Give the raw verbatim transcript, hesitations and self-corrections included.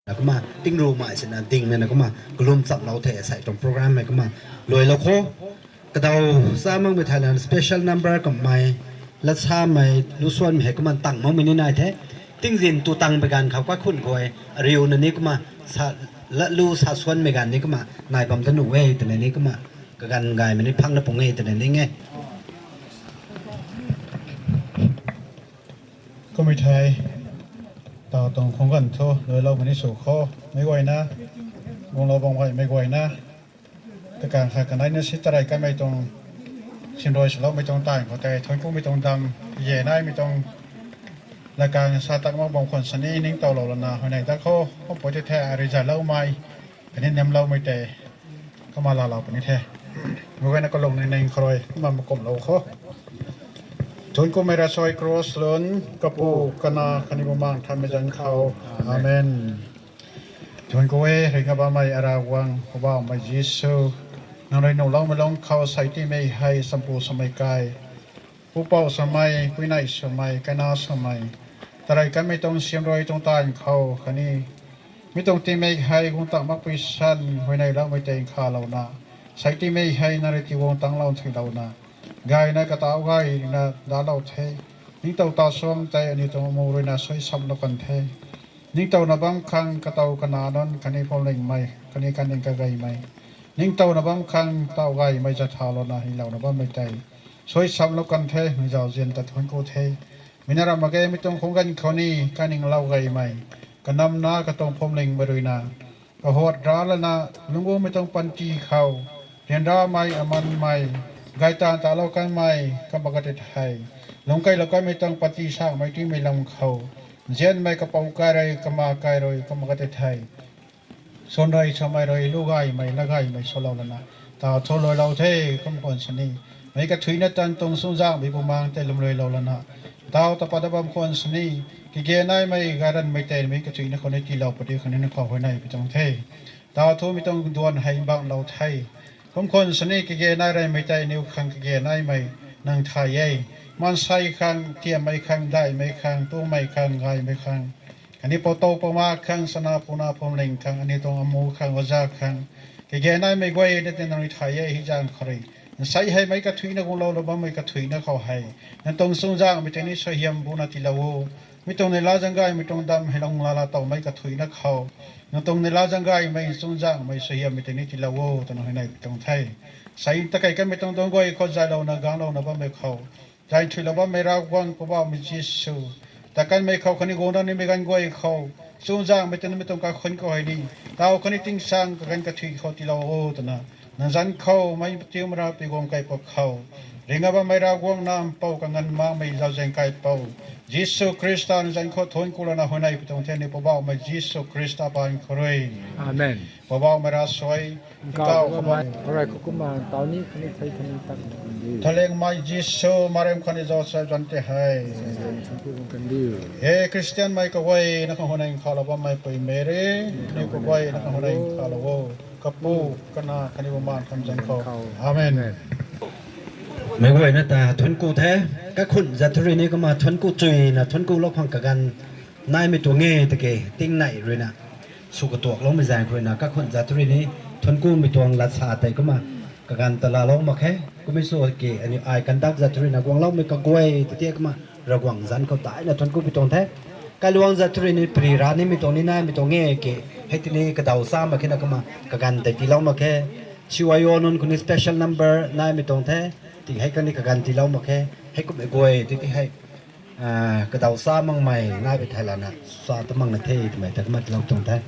Na kumna, tingru mei sina ding na kumna, kalum chamlou the, asei tuang program hei kumna, luailou kho. Kadaw sa makmei thei lan special number kummei, latsamei, lusuanmei hei kumna tang makmei ni nai the. Tingzin tu tang pei ganv khou kaikhun khou, ariuna ni kumna, sa, latlu sa suanmei ganv ni kumna, nai bam ta nuh e, twna ni kumna, kaganv gaymei ni phang na pung e, twna ni nge. Kummei thei, taw tuang khung ganv thu, luailou mei ni sw kho, meic guayna, guanglou bam gaymei guayna, takang kha kanei na si tarei kanmei tuang, simrui swloumei tuang taanv khou tei, thuanc kumei tuang dam, ye naimei tuang, lakang sa tak mak bam khwan sini ningtowlou lana, huayney dat khou, kumpui tei the, ariza loumei, khatni nemloumei tei, kumna laalou puni the. Meic guayna kalung ni ning khou rui, kumna makumlou kho. Thuanc kumei ravsuai cross lun, Kapu, Kanac, khatni Bumaengh Nthanmei zanc khou. Amen. Thuanc ku e, ringcna bammei Ravguangc, Poubauhmei Jisu, nang rui nuhloumei lungc khou sei timei hei champu swmei kai, pupouc swmei, puinei swmei, kaina swmei, tarei kanmei tuang simrui tuang taanv khou khatni mi tuang timei hei guang tak makpui san huayneyloumei tei nkhalouna, sei timei hei nang rui tiguang tangclou thuilouna, gayna katauh gayna dalou the. Ningtow ta suang tei aniu tuang amu ruina suaisamlou kan the. Ningtowna bam khang katow kana nunc khatni phuamlingmei khatni kaning kageymei, ningtowna bam khang tauh gaymei zathaulouna hylouna bammei tei suaisamlou kan the, mei zauzian ta thuanc ku the. Mi na ramh mak ge, mi tuang khung ganv khou ni kaninglou gaymei, kanamna katuang phuamlingmei ruina, kahuat ra lana, lungc gumei tuang panty khou, ryanramei, amanmei, gaytaanv talou kanmei, kumna kata thei, lungc keylou kanmei tuang panty samei timei lam khou, nzianmei kapou kai rui, kama kai rui, kumna kata thei, suan rui, swmei rui, lu gaymei, la gaymei swlou lana, taw thu luailou the, kum khwan sini, meic kathuicna tan tuang chuzaenghmei Bumaengh tei lwmluailou lana, taw ta pat da bam khwan sini, kage naimei gayranmei tei meic kathuicna khou ni tiilou puni khang ni nang khou huayney pi tuang the. Taw thu mi tuang duan hei mbanglou the. Kum khwan sini kage nai ranmei tei aniu khang kage naimei nang thay e. Maansei khang, tiammei khang, daihmei khang, tumei khang, gaymei khang, khatni poutow pouma khang, chana puna phuamling khang, aniu tuang amu khang, oja khang, kage naimei guay na tei nang rui thay e, hei zaeng khou rui. Nsei hei meic kathuicna guangloulou bammei kathuicna khou hei, nang tuang chuzaenghmei tei ni suaihiam buna tiilou o. Mi tuang neihla zaeng gaymei tuang dam hei lung lala towmei kathuicna khou, nang tuang neihla zaeng gaymei chuzaenghmei suaihiammei tei ni tiilou o, twna huayney pi tuang the. Sei takei kanmei tuang duangc guay khou zaylouna ganglouna bammei khou, zay nthuilou bammei Ravguangc Poubauhmei Jisu, ta kanmei khou khatni guang dat nimei ganv guay khou, chuzaenghmei tei nimei tuang kaikhunc khou hei ni, taw khatni tingsaeng kaganv kathuic khou tiilou o twna, nang zanc khou meic tiu mara pi guang kaipat khou, ringcna bammei Ravguangc Nac Mpouh, Kanganv Makmei Zauzian Kaipouc, Jisu Khrista nang zanc khou thuanc ku lana huayney pi tuang the, ni Poubauhmei Jisu Khrista paan khou rui. Amen. Poubauhmei ravsuai, kau khou bam, rui khou kumna taw ni khatni thei khatni tan, thalengmei Jisu, Mariam khatni Joseph zanc tei hei, he Khristianmei kaguayna khang huayney nkhavlou bammei pui Meri, aniu kaguayna khang huayney nkhavlou o. Kapu, Kanac khatni Bumaengh Nthanmei zanc khou. Amen. Meic guayna ta thuanc ku the. Kaikhun zat thu rui ni kumna thuanc ku chuyna thuanc kulou khang kaganv naimei tuang e tiki, tingnei ruina, sw katuakloumei zaeng khou ruina kaikhun zat thu rui ni thuanc kumei tuang lat sa tei kumna kaganv ta laalou mak khe. Kummei sw ki aniu ai kandak zat thu ruina guangloumei kaguay tei ti kumna Ravguangc zanc khou daina thuanc kumei tuang the. Kailuangc zat thu rui ni pary ra nimei tuang ni naimei tuang e ki, hei tini kadaw sa mak khe na kumna kaganv tei tiilou mak khe. Siwai o nunc khou ni special number naimei tuang the. Ti hei khatni kaganv tiilou mak khe. Hei kummei guay tei ti hei, kadaw sa makmei nai pei thei lana sa ta makna the twmei ta kumna tiilou tuang the.